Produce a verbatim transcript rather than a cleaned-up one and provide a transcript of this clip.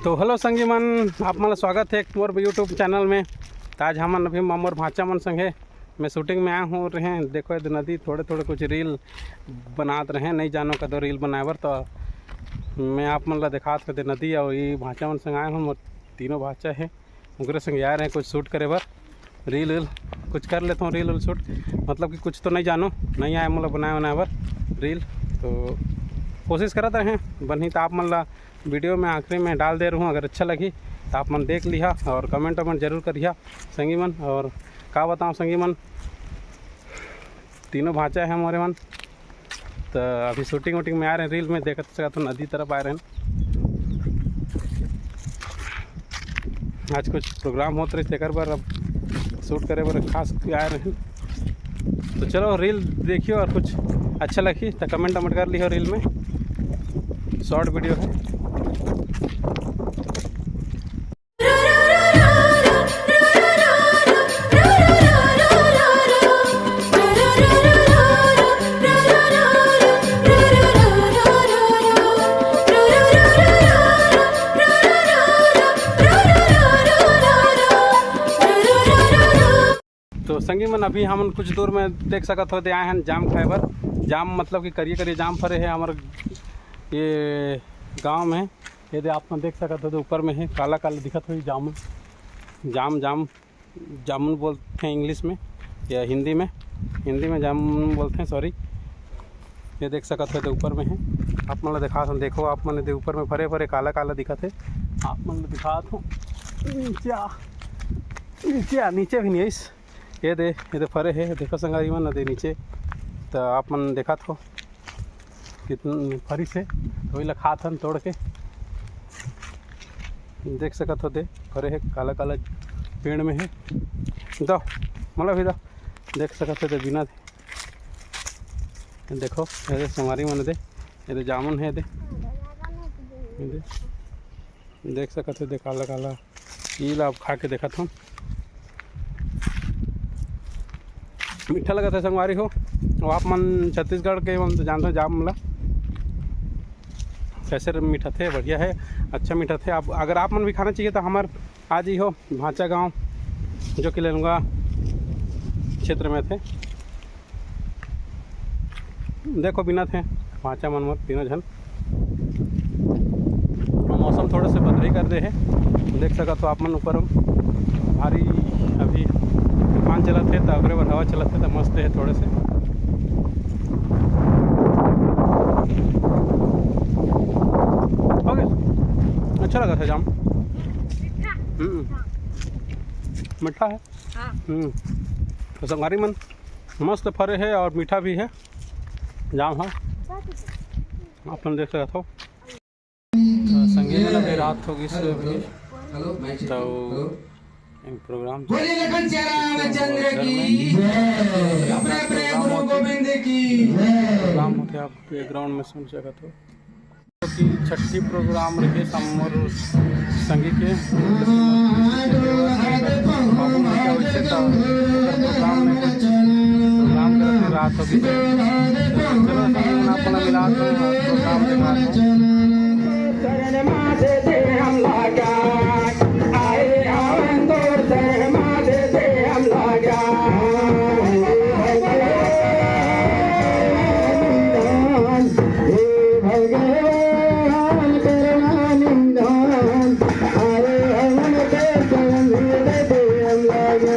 तो हेलो संगी मन, आप मन ला स्वागत हे एक मोर YouTube चैनल में। त आज हमन अभी मोर भांचा मन संगे मैं शूटिंग में आए हूँ रहे। देखो, ये नदी थोड़े थोड़े कुछ रील बनात रहे, नहीं जानो कदो रील बनाए बर। तो मैं आप मन ला दिखात हूँ नदी, और ये भांचा मन संग आए हूँ, मोर तीनों भांचा है, ओकरे संग आए रहे कुछ शूट करे बर। रील वील कुछ कर लेता हूँ, रील वील शूट, मतलब कि कुछ तो नहीं जानो, नहीं आए मोला बनाए बनाए बर रील। तो कोशिश करत रहे बनही, तो आप मन ला वीडियो में आखिरी में डाल दे रहूँ, अगर अच्छा लगी तो आप मन देख लिहा और कमेंट वमेंट जरूर करिहा संगी मन। और का बताऊँ संगी मन, तीनों भांचा है मोरे मन, तो अभी शूटिंग वूटिंग में आ रहे हैं, रील में देखत सकत हो नदी तरफ आ रहे हैं। आज कुछ प्रोग्राम होत रहिस, तेकर बर अब शूट करे बर खास आए रहे हैं। तो चलो, रील देखियो और कुछ अच्छा लगी तो कमेंट वमेंट कर लियो। रील में शॉर्ट वीडियो है। तो संगी मन, अभी हमन कुछ दूर में देख सकत हो, दे आए हैं जाम खाए बर। जाम मतलब कि करिया करिया जाम फरे है हमर ये गांव में। ये दे आप मन देख सकत हो, दे ऊपर में है, काला काला दिखत हो जामुन, जाम जाम जामुन बोलते हैं इंग्लिश में या हिंदी में, हिंदी में जामुन बोलते हैं, सॉरी। ये देख सकत हो, दे ऊपर में है, आप मन ला दिखात हूँ। देखो आप मन, दे ऊपर में फरे फरे काला काला दिखत है, आप मन ला दिखात हूँ। नीचे आ, नीचे आ, नीचे भी नहीं आइस। ये दे, ये दे फरे है, देखो संगवारी मन, दे नीचे। तो आप मन देखत हो कितन फरिस हे, तो ओइला खात हन तोड़ के। देख सकत हो दे, फरे हे, काला काला पेड़ में हे। दो, मोला भी दो। देख सकत हो दे बिना दे। देखो, ये दे संगवारी मन दे, ये दे जामुन हे दे। ये दे। देख सकत हो, दे काला काला। ई ला अब खा के देखत हन, मीठा लगत है संगवारी हो। अब आप मन छत्तीसगढ़ के मन तो जानते हो जाम ला, कैसे मीठा थे, बढ़िया है, अच्छा मीठा थे। आप, अगर आप मन भी खाना चाहिए तो हमर आ जइहो भांचा गांव, जो कि लेलुंगा क्षेत्र में थे। देखो बिनत हे भांचा मन मोर तीनों झन। मौसम थोड़े से बदली कर दे हे, देख सकत हो आप मन ऊपर भारी अभी तूफान चलत हे, तो ओकरे बर हवा चलत हे, तो मस्त हे थोड़े से। हो गया, अच्छा लगा था जाम। हम्म, मीठा है। हाँ। हम्म, तो संगवारी मन, मस्त फरे हे और मीठा भी हे जाम ह, आप मन देख सकत हो। तो संगी मन, अभी रात हो गई से अभी, तो एक प्रोग्राम बोलिए लखन सिया रामचंद्र की जय। अपने अपने गुरु गोविंद की जय। प्रोग्राम होते, आप बैकग्राउंड में सुन सकत हो। कि छट्ठी प्रोग्राम रहिस मोर संगी के, बाबू लइका वइसे त ओकर प्रोग्राम में कुछ प्रोग्राम करत रात हो गइस। चलो संगी मन, आप मन मिला तो प्रोग्राम के बाद। भगवान करुणा निधान, अरे हमन के चरण हृदय दे हम लागन।